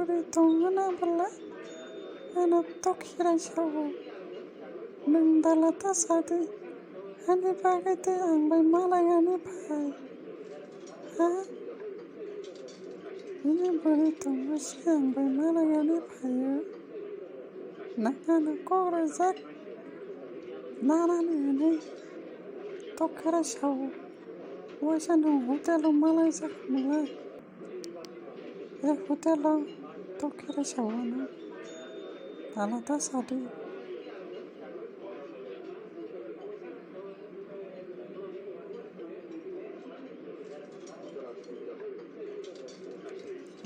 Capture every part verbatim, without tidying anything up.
Bwrwi tongmani bwla ano tokhirai sao, "Nwng dala ta sadi, ani bagwi tei ang bai malai ani phai." Ha? Bini bwrwi tongo se ang bai malai ani phaio. Nang ano kok rwjak nanani hwnwi tokhirai sao. Waisa nwng hotel o malaijak bwla. E hotel o tokhirai sao ano. Dala ta sadi.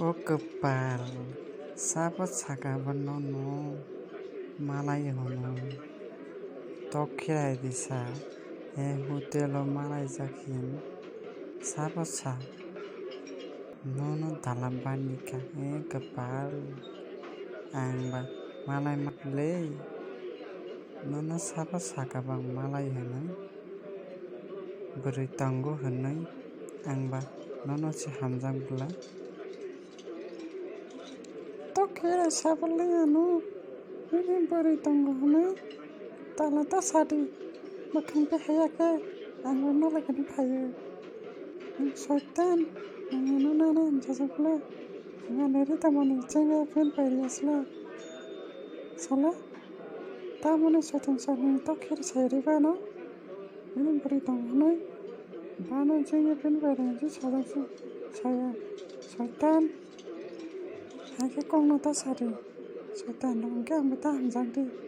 O kwpal, sabo saka bo nono malai hwno. Tokhirai disa, e hotel o malaijak hin. Sabo sa, nono dala bani kha, e kwpal. Ang ba malai ma le. Nono sabo saka bang malai hwnwi, bwrwi tongo hwnwi, ang ba nono se hamjak bwla. Tokhirai sabo le ano, bini bwrwi tongo hwnwi, dala ta sadi, mwkhang bai haya khe, ang ba malai kani phaio. Ang soitan, ang ano nana hamjak bwla, ang ani rita mani chengya phen pai riyasla. Sala. Tamoni soitan sani tokhir sai ribano, bini bwrwi tong hwnwi, bano jengya phen bai rang ji sajak se saya. Soitan, hai khe kokno ta sadi. Soitan rok hwnkhe ang bo ta hamjak di.